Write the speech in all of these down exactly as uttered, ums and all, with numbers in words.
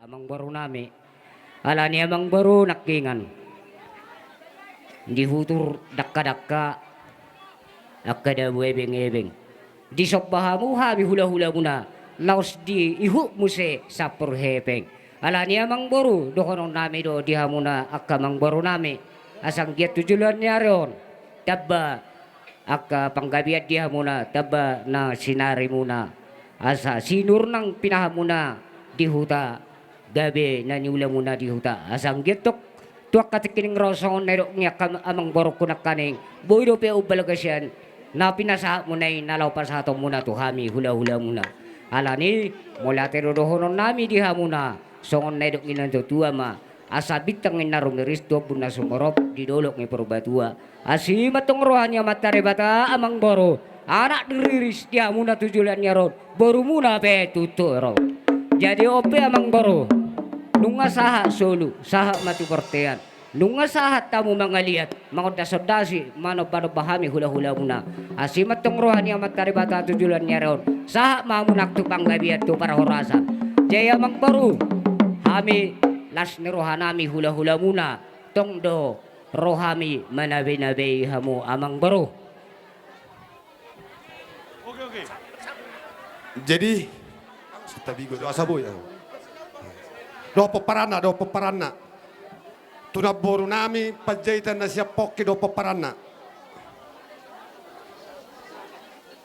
Amangboru nami, alani amangboru nangkiningan, di hutur dangka-dangka, angka dabu ebeng-ebeng, disomba hamu hami hula-hula muna, laos di ihut muse sampur hepeng. Alani amangboru, dohonon nami do di hamuna angka amangboru nami, asa anggiat tu joloan ni ari on, tamba angka panggabean di hamuna, tamba na sinari muna, asa sinur nang pinahan muna di huta, gabe na niula muna di huta, asa anggiat tok tu angka tingki ni ro songon na nidok ni angka amangborungku nangkaning, boi dope umbalga sian na pinasahat muna i na laho pasahaton muna tu hami hula-hula muna. Alani, mauliate do dohonon nami di hamuna, songon na nidok ni na tua-tua ma, asa bintang ninna rumiris tu ombun na sumorop di dolok ni Purbatua. Asi ma antong roha ni Amanta Debata, amangboru, anak diriris di hamuna tu joloan ni ari on, borumuna pe tutu ro. Jadi on pe amangboru, nunga sahat solu, sahat ma tu bontean, nunga sahat hamu mangaliat, mangondas-ondasi, manomba-nomba hami hula-hula muna. Asi ma antong roha ni Amanta Debata tu joloan ni ari on, sahat ma hamu nang tu panggabean tu parhorasan. Jadi amangboru, hami las ni roha nami hula-hula muna, tong do rohami manabe-nabei hamu amangboru. Oke, oke. Jadi, satabi do asa boi. Dohot pomparanna, dohot pomparanna. Tu namboru nami Panjaitan na sian Pongki dohot pomparanna.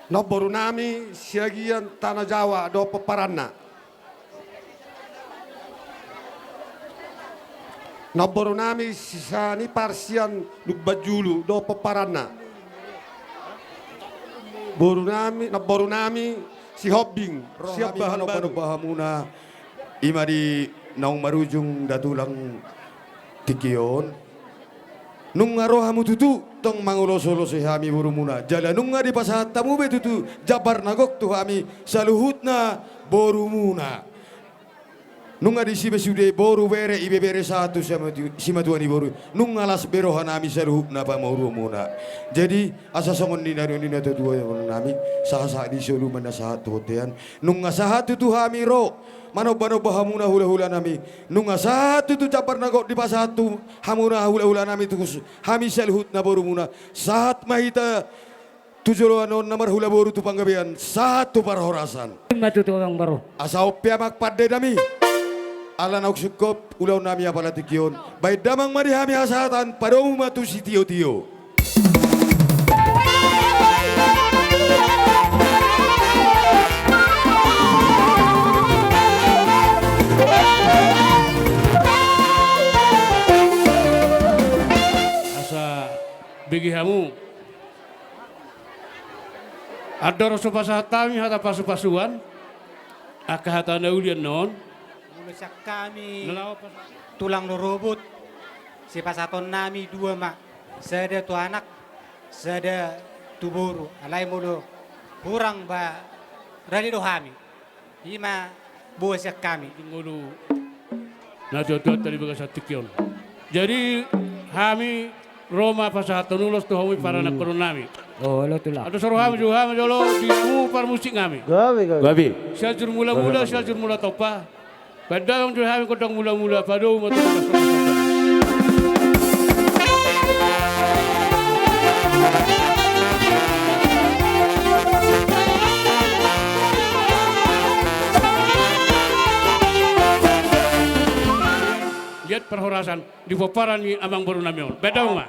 Namboru nami Siagian Tano Jawa dohot pomparanna. Namboru nami Sianipar sian Lumbanjulu dohot pomparanna. Boru nami, namboru nami Sihombing sian Bahan Batu. Ro hami manomba-nomba hamuna, i ma di naung marujung da tulang tingki on. Nunga ro hamu tutu tong mangolosi-olosi hami borumuna, jala nunga dipasahat hamu be tutu jambar na gok tu hami saluhutna borumuna. Nunga disi be sude boru, bere, ibebere sahat tu simatua-, simatua ni boru. Nunga las be roha nami saluhutna pamoruonmuna. Jadi asa songon ninna do ni na tua-tua nami, sahat-sahat ni solu ma na sahat tu bontean. Nunga sahat tutu hami ro manomba-nomba hamuna hula-hula nami. Nunga sahat tutu jambar na gok dipasahat tu hamuna hula-hula nami tu hami saluhutna borumuna. Sahat ma hita tu joloan on na marhula boru tu panggabean sahat tu parhorasan. I ma tutu amangboru. Asa on pe amang pande nami, ala naung sungkop ulaon nami apala tingki on, baen damang ma di hami hasahatan, padomu ma tu sitio-tio. Asa bege hamu. Andorang so pasahat hami hata pasu-pasuan, angka hata na uli annon. Molo sian hami, na laho pas- tulang rorobot, sipasahaton nami dua ma, sada tu anak, sada tu boru. Alai molo hurang ba rade do hami. I ma boa sian hami. Dung olo na tua-tua tadi bagasan tingki on. Jadi hami ro ma pasahathon ulos tu hamu i paranakkonon nami. Olo tulang. Andorang so ro hami, jolo hami jolo di hamu parmusik nami. Gabe, gabe. Gabe. Sianjur Mula-mula, Sianjur Mula Tompa. Baen damang jolo hami gondang mula-mula, padomu ma tu gondang. Liat parhorasan di pomparan ni amangboru nami on. Baen damang ma.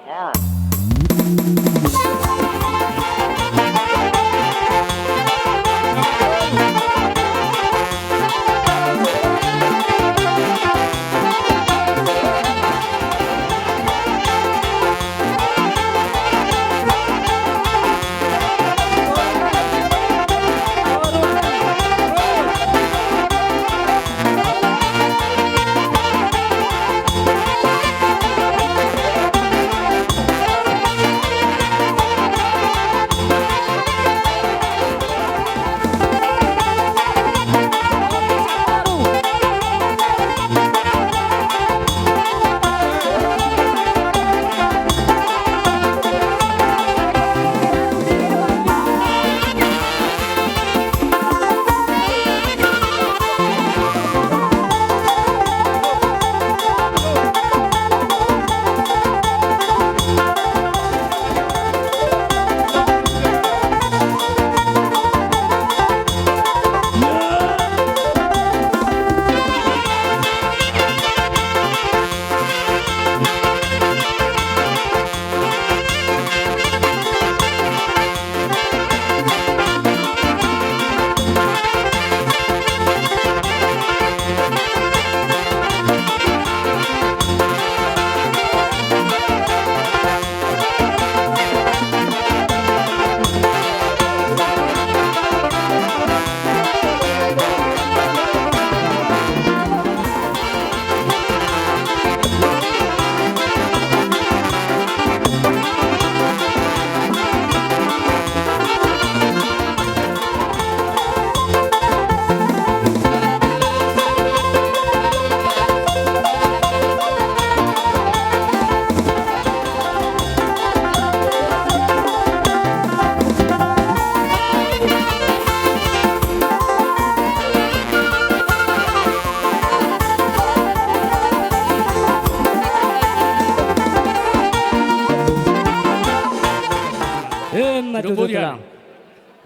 Tulang.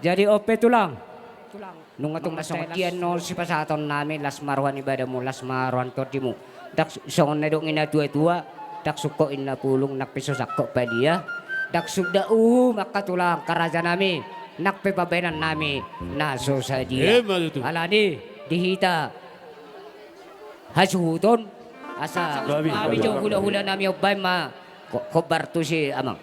Jadi on pe tulang. Nunga tung na songon dia do sipasahatonnami, las ma roha ni badanmu, las ma roha ni tondimu. Ndang songon na nidok ni natuatua, ndang sungkot inna pulung, nang pe so sangkot padia. Ndang sunda uhum angka tulang, angka rajanami, nang pe pambahenannami na so sadia. Emma tutu. Alani di hita hasuhuton, asa hami jo hulahulanami, umbahen ma ho-, hombar tusi, amang.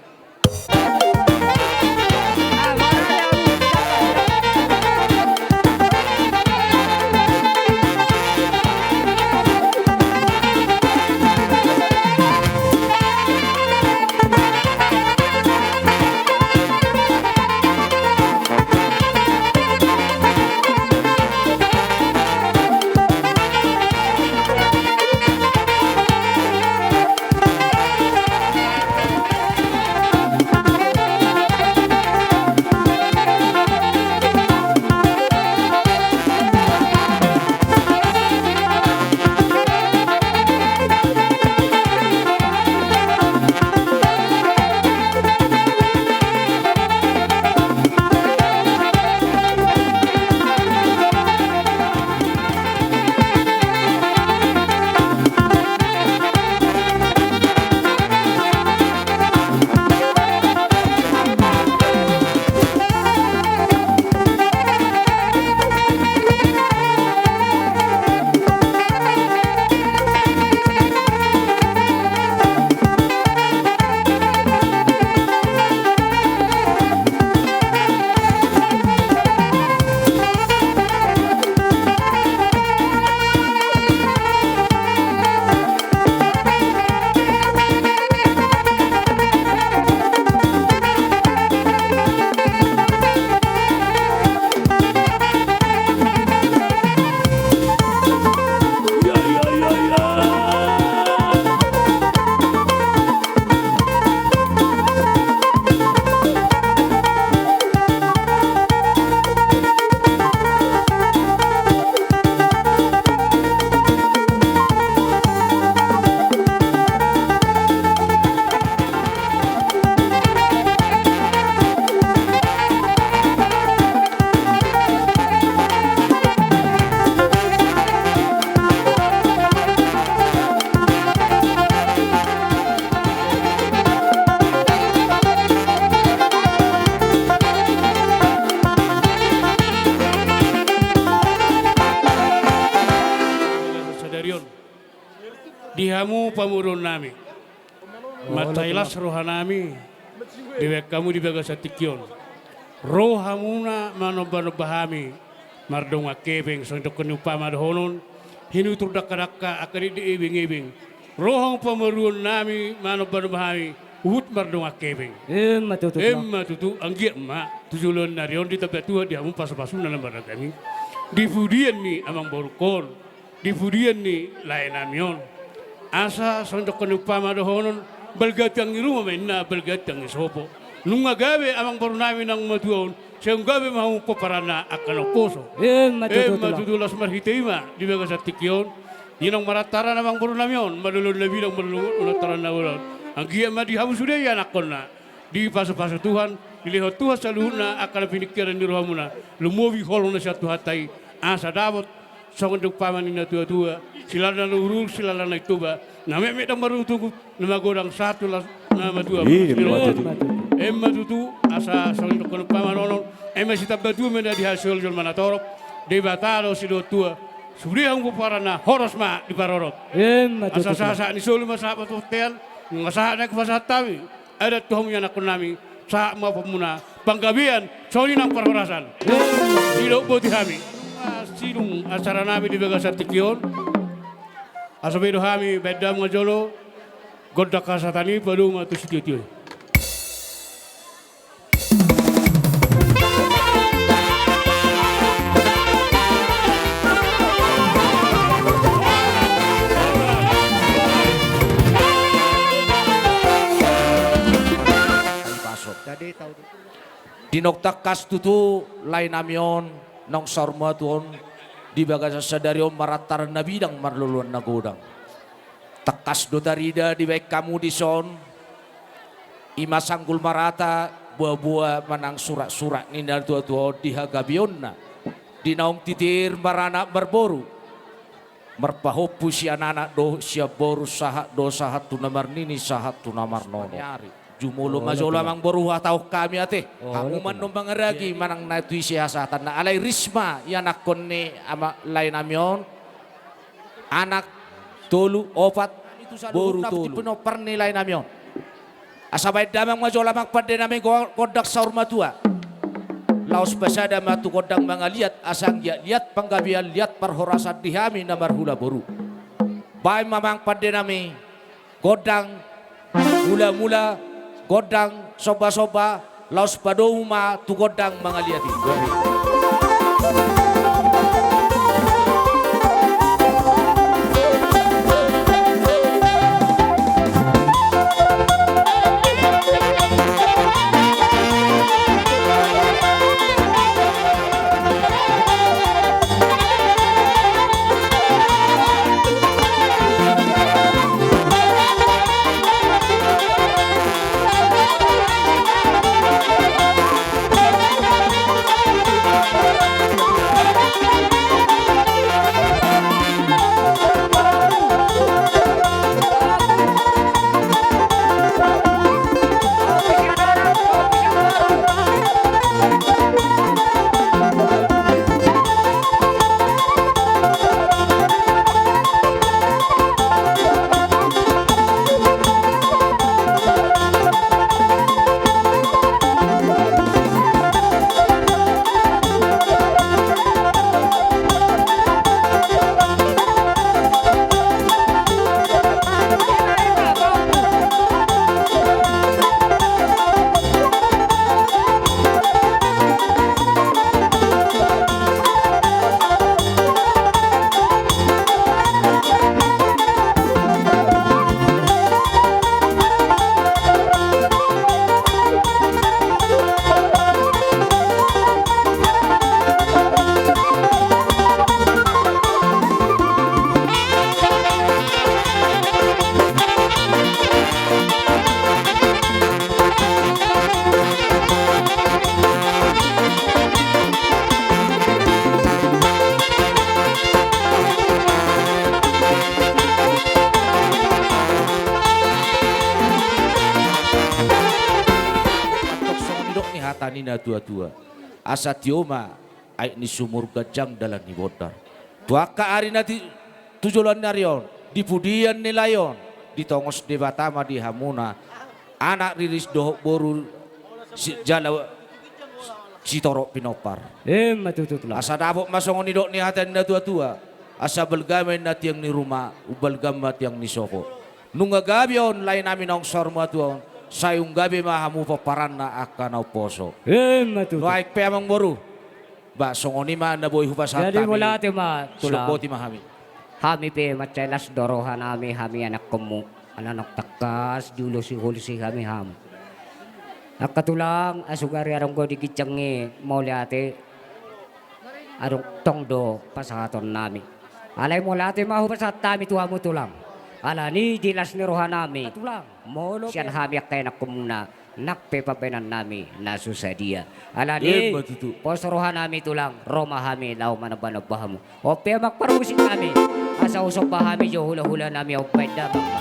Sadari on di hamu pamoruonnami, marhite las rohanami dibahen hamu di bagasan tingki on. Ro hamuna manombanomba hami mardongan hepeng, songon didok ni umpama dohonon, hinutur dangkadangka angka ditdit, ebengebeng. Ro hamu pamoruonnami manombanomba hami, huhut mardongan hepeng. Emma tutu. Emma tutu, anggiat ma tu joloan ni ari on ditambai Tuhan di hamu pasupasuna na marragam i, di pudian ni amangborungkon, di pudian ni laenami on. Asa songon didok ni umpama dohonon, balga tiang ni ruma ma inna, balga tiang ni sopo. Nunga gabe amangborunami naung matua on, sai gabe ma hamu pomparanna angka na umposo. Emma tutu, tulang. Emma tutu, laos marhite i ma di bagasan tingki on, di naung maranta harana amangborunami on, marloloan na bidang, marloloan na ulaon. Anggiat ma di hamu sude ianakhonna dipasupasu Tuhan, dilehon Tuhan saluhutna angka na piningkiran ni rohamuna, lumobi holong na sian Tuhanta i, asa dapot songon didok umpama ni natuatua, silala na uruur, silala na i Toba, na metmet ndang marungutungut, na magodang sahat tu las-, na matua. Emma tutu. Emma tutu, asa songon didok ni umpama dohonon, ai masitamba tubu ma na di hasiol jolma na torop, Debata do sidohot tua, sude hamu pomparanna horas ma diparorot. Emma tutu. Asa sahatsahat ni solu ma sahat ma tu bontean, nunga sahat nangkin pasahat hami adat tu hamu ianakhonnami, sahat ma pamuna panggabean, songon i nang parhorasan. Didok boti hami. Sidung acaranami di bagasan tingki on. Asa boi do hami bahen damang jolo gondang hasahatan i, padomu ma tu sitiotio i. Di naung tangkas tutu laenami on, naung saur matua on, di bagasan sadari on maranta harana bidang, marloloan na godang. Tangkas do tarida dibahen hamu dison, i ma sanggul marata Boaboa manang suratsurat ni natuatua on di hagabeonna, di naung titir maranak marboru, marpahompu sian anak dohot sian boru, sahat do sahat tu na marnini sahat tu na marnono. Jumolo ma jolo amangboru huhatahon hami ate. Hamu ma annon mangaragi manang na tu ise hasahatanna. Alai ris ma ianakkon ni ama laenami on. Anak tolu, opat, boru tolu. Pinompar ni laenami on. Asa baen damang ma jolo amang pandenami go-, gondang saur matua. Laos pasada ma tu gondang mangaliat asa anggiat liat panggabean liat parhorasan di hami na marhula boru. Baen ma amang pandenami gondang mulamula, gondang sombasomba, laos padomu ma tu gondang mangaliat i. Antong songon nidok ni hata ni natuatua. Asa tio ma aek ni sumur, ganjang dalan ni bondar. Tu angka ari na di, tu joloan ni ari on, di pudian ni lae on, ditongos Debata ma di hamuna anak riris dohot boru si-, jala sitorop pinompar. Emma tutu tulang. Asa dapot ma songon nidok ni hata ni natuatua. Asa balga ma inna tiang ni ruma, umbalgam ma tiang ni sopo. Nunga gabe on laenami naung saur matua on, sai unggabe ma hamu pomparanna angka na umposo. Emma tutu. Nuaeng pe amangboru. Ba songon i ma na boi hupasahat hami. Jadi mauliate ma tulang. Songon i ma hami. Hami pe mansai las do rohanami, hami anakkonmu. Ala naung tangkas diulosi-ulosi hami hamu. Angka tulang, asugari adong do di ginjang i mauliate. Adong tong do pasahatonnami. Alai mauliate ma hupasahat hami tu hamu tulang. Alani i di las ni rohanami. Tulang. Molo sian hami angka anakkonmuna. Nang pe pambahenannami na so sadia. Alani i, emma tutu, pos rohanami tulang, ro ma hami laho manomba-nomba hamu. On pe amang parmusik nami, asa husomba hami jo hula-hulanami, on baen damang ma.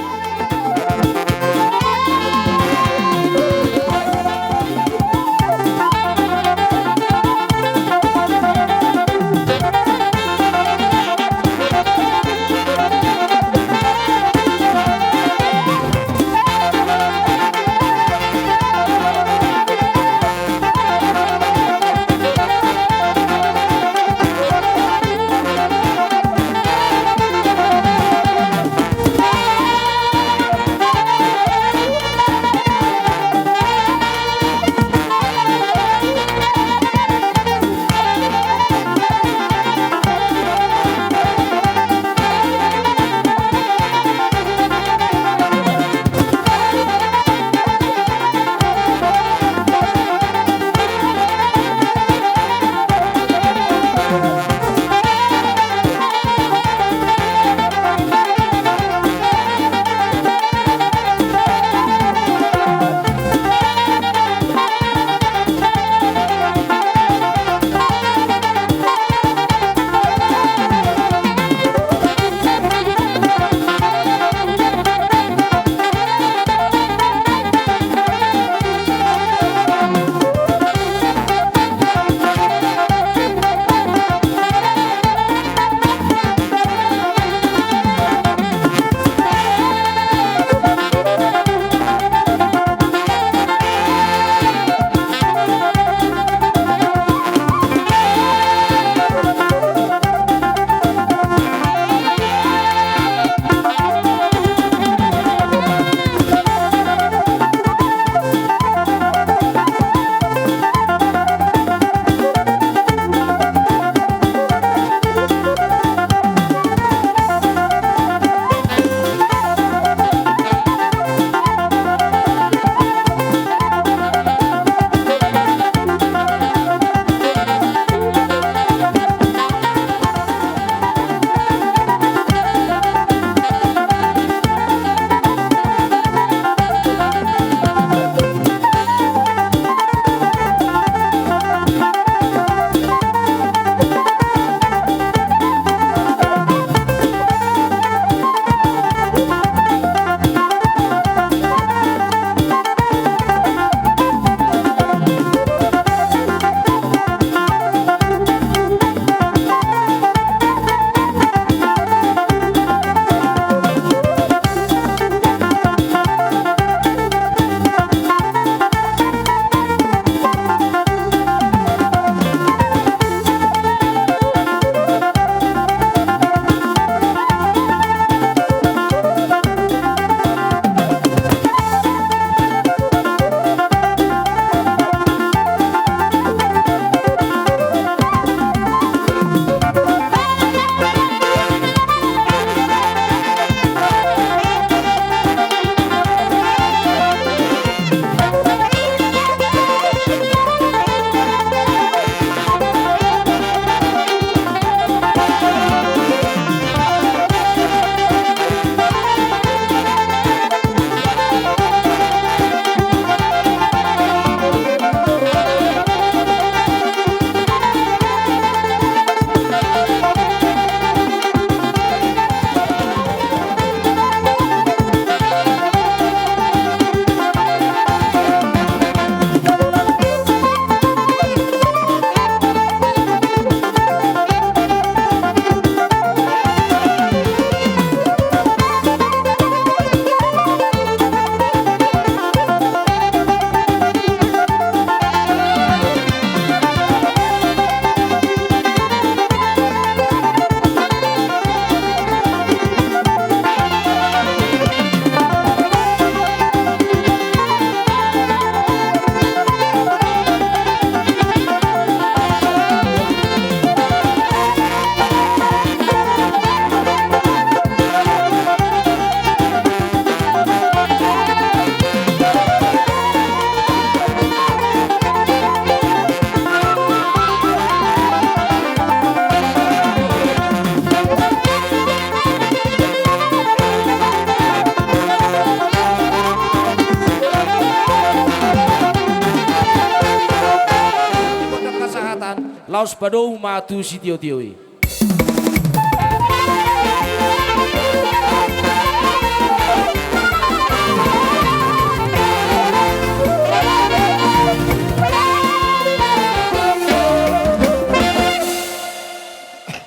Laos padomu ma tu sitiotio i.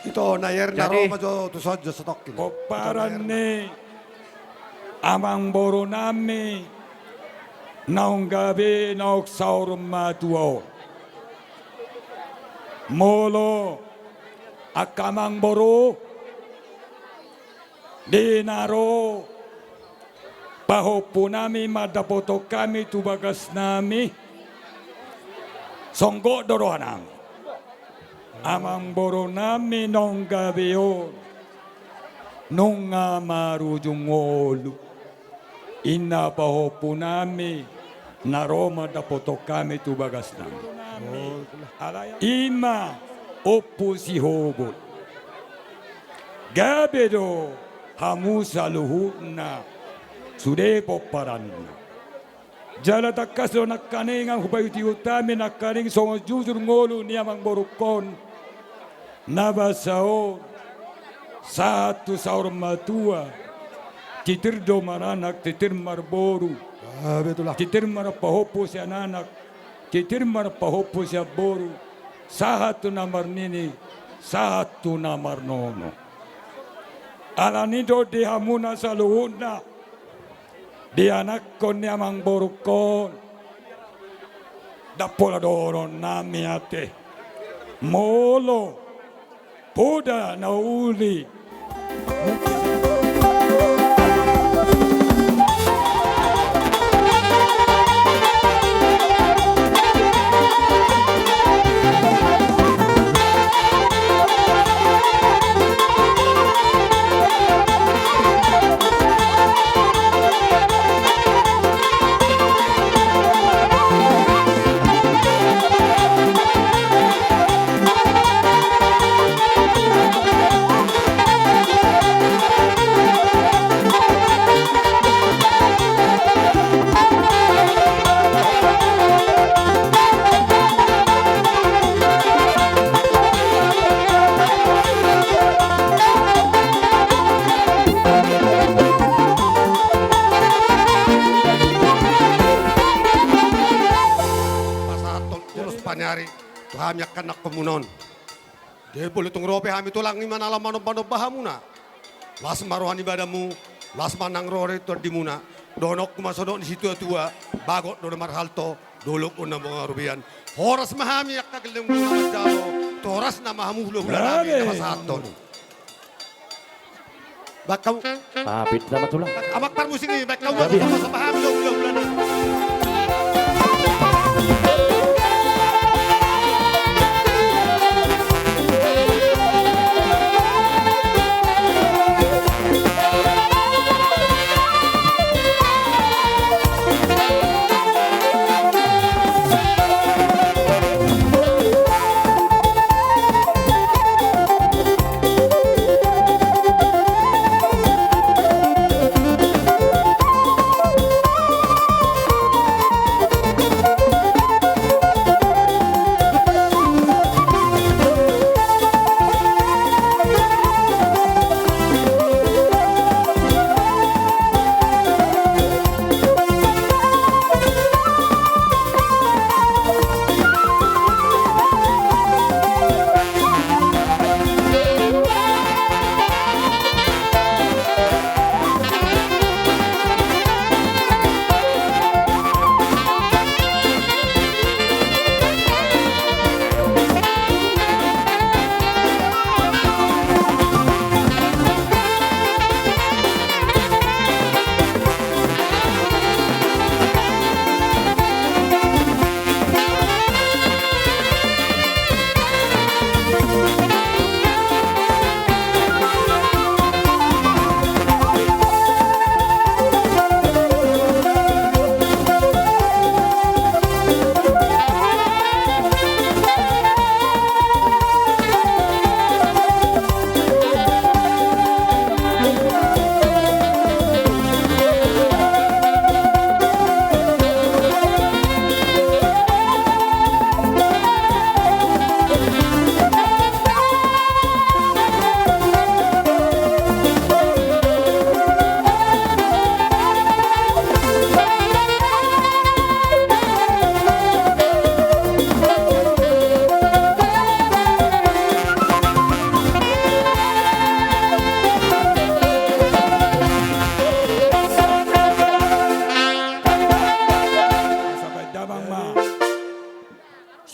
Ito na iar na ro ma jo tu son jo satongkin. Pomparan ni amangboru nami naung gabe naung saur matua on. Molo angka amangboru, di na ro pahompu nami mandapothon hami tu bagas nami, songgop do roha nami. Amangboru nami naung gabe on nunga marujung ngolu. Inna pahompu nami na ro mandapothon hami tu bagas nami. I ma Ompu Sihobot. Gabe do hamu saluhutna sude pomparanna. Jala tangkas do nangkaningan hupaihutihut hami nangkaning songon jujur ngolu ni amangborungkon. Na basa on, sahat tu saur matua, titir do maranak, titir marboru, ah, betul lah, titir marpahompu sian anak, titir marpahompu sian boru, sahat tu na marnini, sahat tu na marnono. Alani do di hamuna saluhutna, di anakkon ni amangborungkon, ndang pola dohonon nami ate. Molo poda na uli. Pasahathon ulos panyari tu hami angka anakkonmuna on. Jadi molo tung ro pe hami tulang, i ma na laho manombanomba hamuna. Las ma roha ni badanmu, las ma nang roha ni tondimuna. Dohononku ma songon ni situatua, bagot do na marhalto, dolok do na mangarubean. Horas ma hami angka gellengmuna manjalo, tu horasna ma hamu hulahula nami na pasahathon. Baen hamu. Amang parmusik i, baen hamu. Jadi. Sapa-sapa hami hulahulana.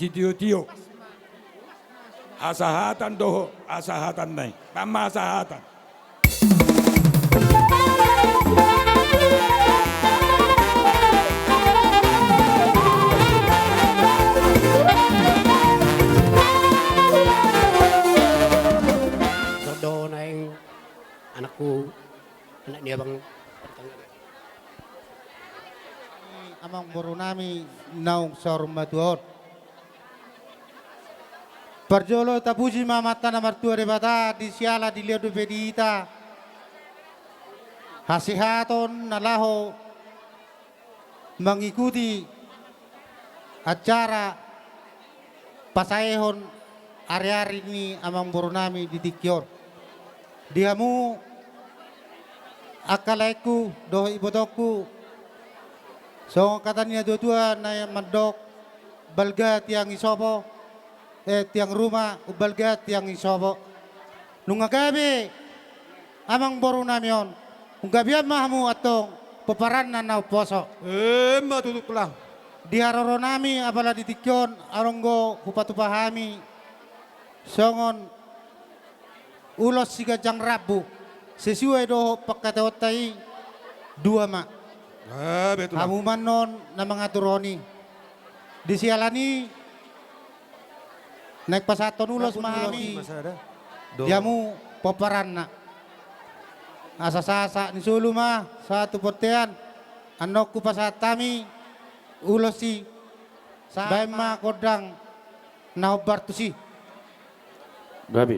Sitiotio. Hasahatan do ho, hasahatan nai. Tamba hasahatan. Dohot do naeng anakku, anak ni abang. Amangboru nami naung saur matua on. Parjolo tapuji ma Amanta na martua Debata, di siala dilehon dope di hita hasehaton na laho mangikuti acara pasaehon ari-ari ni amangboru nami di tingki on. Di hamu angka laengku dohot ibotongku, songon hata ni natua-tua na mandok, balga tiang ni sopo, eh, tiang ruma, umbalga tiang ni sopo. Nunga gabe amangboru nami on, nunga gabean ma hamu antong pomparanna na umposo. Emma tutu, Tulang. Di haroro nami apala di tingki on, adong do hupatupa hami songon ulos siganjang rambu, sesuai dohot pangkataionta i, dua ma. Gabe, Tulang. Hamu ma annon na mangaturhon i. Di siala ni naeng pasahathon ulos ma hami di hamu pomparanna. Asa sahat-sahat ni solu ma sahat tu bontean, annon hupasahat hami ulos i. Baen ma gondang na hombar tusi. Gabe.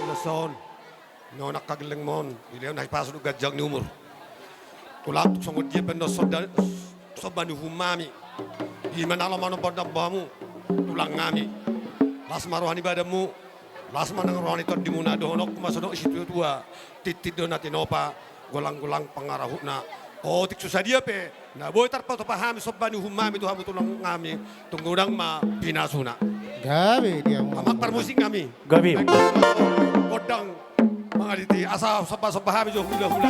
Ulos on, non angka gellengmon, dilehon hahipason dohot ganjang ni umur. Tulang, tung songon dia pe annon sonda-, somba ni uhum nami, i ma na laho manomba-nomba hamu, Tulang nami. Las ma roha ni badanmu, las ma nang roha ni tondimuna, dohononku ma songon i, situa-tua, tintin do na tinopa, golang-golang pangarahutna. Otik so sadia pe na boi tarpatupa hami somba ni uhum nami tu hamu, Tulang nami, tung godang ma pinasuna. Gabe di hamu. Amang parmusik nami. Gabe. Gondang mangaliti, asa somba-somba hami jo hula-hula.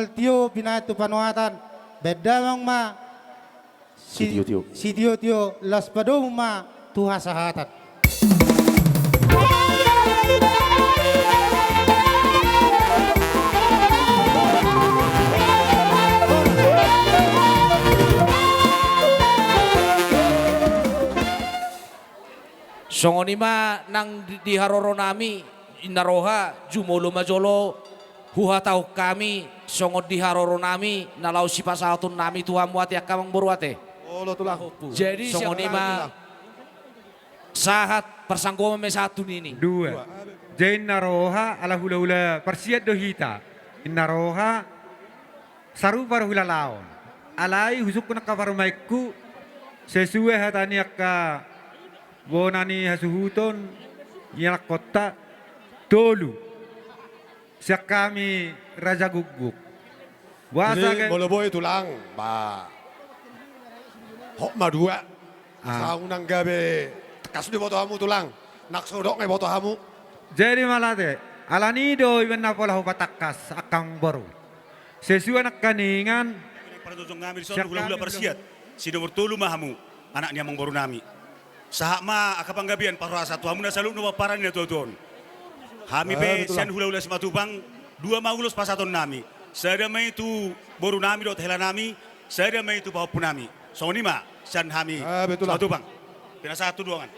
Tio pinahan tu panuatan, bahen damang ma si-, sitio-tio, sitio-tio, laos padomu ma tu hasahatan. Songon i ma nang di, di haroro nami, inna roha, jumolo ma jolo, huhatahon hami, songon di haroro nami, na laho sipasahaton nami tu hamu ate angka amangboru ate. Olo tulang. Jadi songon i ma, siap, tulang, sahat parsanggoman ma i sahat tu nini. Dua. Dua. Jadi inna roha, ala hulahula parsiat do hita. Inna roha, sarupa do hulalaon. Alai husungkun angka parumaenku, sesuai hata ni angka bona ni hasuhuton, ianakhonta, tolu. Sian hami Raja Guguk. Boasa jadi, ge-, molo boi tulang, ba, hot ma dua. Ah. Asa unang gabe tangkas do iboto hamu tulang. Nang so dok nga iboto hamu. Jadi mala ate, alani do iba na pola hupatangkas angka amangboru. Sesuai nangkaningan. Parjojong hami dison, siap, hulahula hami parsiat. Si nomor tolu ma hamu, anak ni amangboru nami. Sahat ma angka panggabean parhorasan tu hamu na saluhutna pomparan ni natuatua on. Hami pe, ah, betul, sian hulahula Simatupang, dua ma ulos pasahaton nami. Sada ma i tu boru nami dohot hela nami, sada ma i tu pahompu nami. Songon i ma sian hami, ah, betul, Simatupang. Pinasahat tu dongan.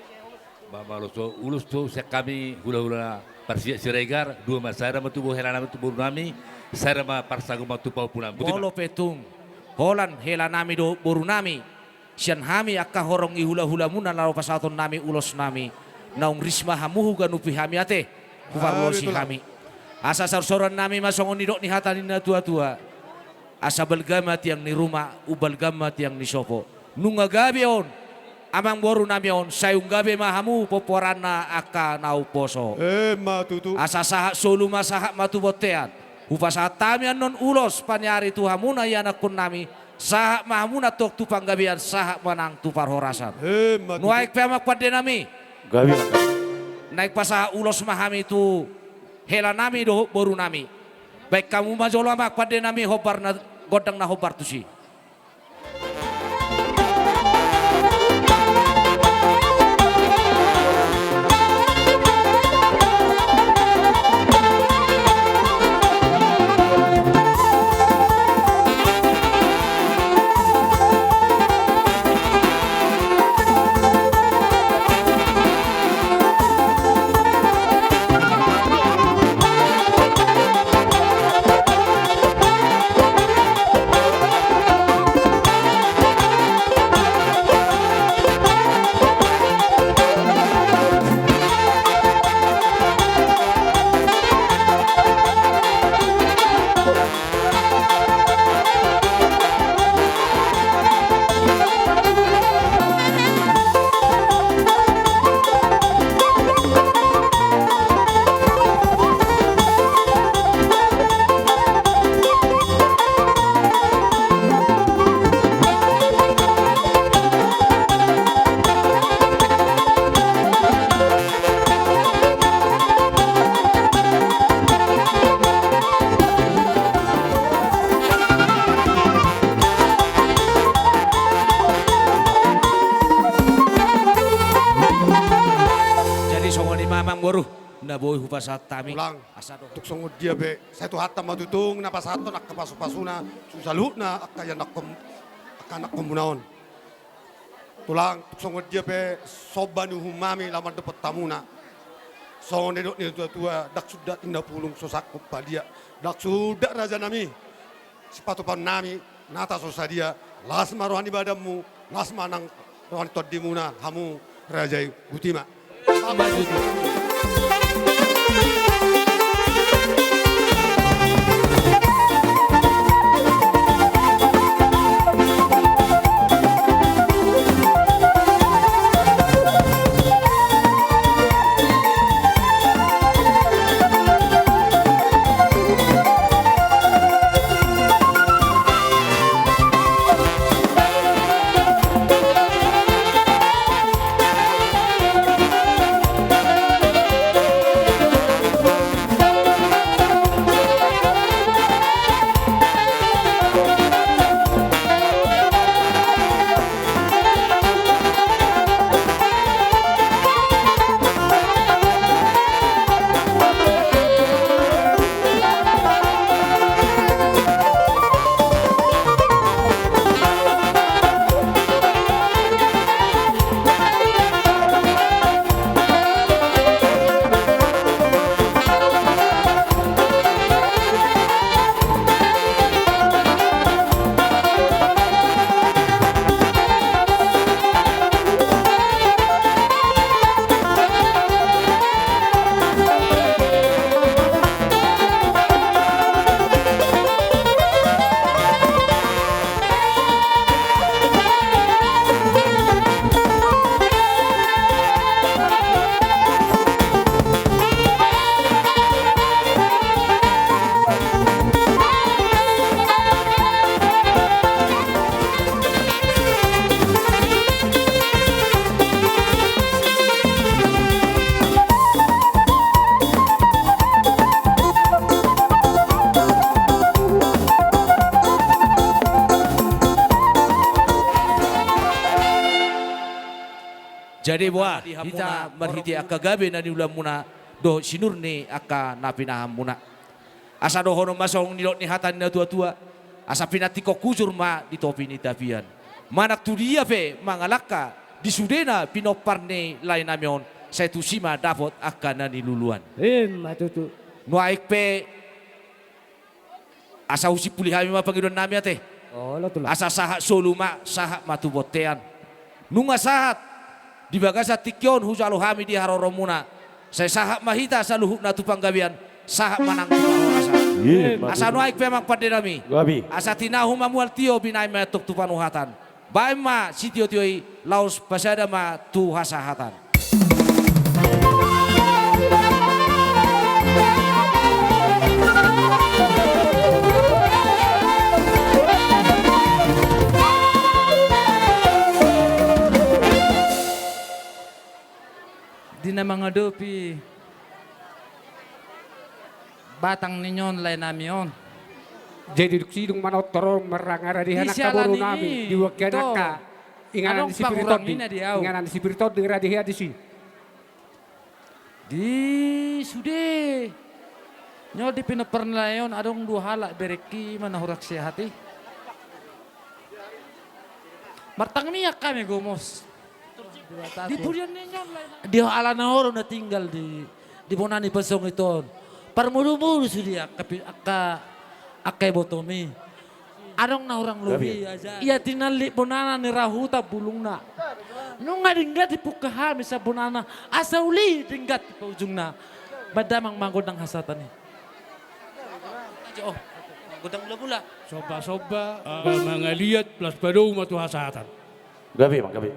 Ba, maulos do ulos tu sian hami hulahula parsiat Siregar, dua ma, sada ma tu boru, hela nami tu boru nami, sada ma parsanggoman tu pahompu nami. Boti ma. Molo pe tung holan hela nami dohot boru nami, sian hami angka horong ni hulahulamuna na laho pasahaton nami ulos nami, naung ris ma hamu huganupi hami ate, huparlosi hami. Ah, betul. Asa saursaur nami ma songon nidok ni hata ni natuatua. Asa balga ma tiang ni ruma, umbalga ma tiang ni sopo. Nunga gabe on, amangboru nami on, sai umgabe ma hamu pomparanna angka na umposo. Emma tutu. Asa sahat solu ma sahat ma tu bontean. Hupasahat hami annon ulos paniari tu hamuna ianakhon nami, sahat ma hamuna tong tu panggabean, sahat ma nang tu parhorasan. Emma tutu. Nuaeng pe amang pande nami. Gabe ma. Naeng pasahat ulos ma hami tu hela nami dohot boru nami. Baen hamu ma jolo amang pande nami hombar na, gondang na hombar tusi. Jadi songon i ma amangboru na boi hupasahat hami. Ulang. Asa do. Tung songon dia pe, sai Tuhanta ma tutu na pasahathon angka pasupasuna tu saluhutna angka ianakhon, angka anakhonmuna on. Tulang, tung songon dia pe somba ni uhum nami laho mandapot hamuna. Songon nidok ni natuatua, ndang suda tinda pulung so sangkop palia. Ndang suda raja nami, sipatupaon nami nata so sadia. Las ma roha ni badanmu, las ma nang roha ni tondimuna, hamu raja i. Boti ma. Maju tu. Jadi boha hita marhite angka gabe na niulamuna dohot sinur ni angka na pinahanmuna. Asa dohonon ma songon nidok ni hata ni natuatua, asa pinantikhon hujur ma di topi ni tapian. Manang tu dia pe mangalangka di sudena pinompar ni laenami on, sai tusi ma dapot angka na niluluan. Ima tutu. Nuaeng pe asa husimpuli hami ma pangidoannami ate. Olo tulang. Asa sahat solu ma, sahat ma tu bontean. Nunga sahat di bagasan tingki on hujalo hami di haroromuna. Sai sahat ma hita saluhutna tu panggabean, sahat ma nang tu parhorasan. Ima tutu. Asa nuaeng pe amang pandenami. Gabe. Asa tinahu ma mual tio, binahen ma antong tu panuhatan. Baen ma sitiotio i, laos pasada ma tu hasahatan. Di na mangadopi batang ni on laenami on. Jadi dung sidung manortor on marrangarade hana angka borunami di uangkian angka inganan ni si Piri Tonding. Inganan ni si Piri Tonding rade hea disi. Di sude. Nyol di pinompar ni lae on adong dua halak berengki, ima na hurang sehat i. Martangiang hami gomos. Di purian ni on lae. Di alana on na tinggal di, di bona ni pasongit on. Parmudu-mudu sude angka pi-, angka, angka ibotomi. Adong na hurang lobi aja. Ia tinallik bonana ni rahuta bulungna. Nunga denggan dipungka hami sian bonana. Asa uli denggan di paujungna. Baen damang ma gondang hasahatan i. Oh, gondang mula-mula. Somba-somba, ah, mangaliat, las padou ma tu hasahatan. Gabe ma, gabe.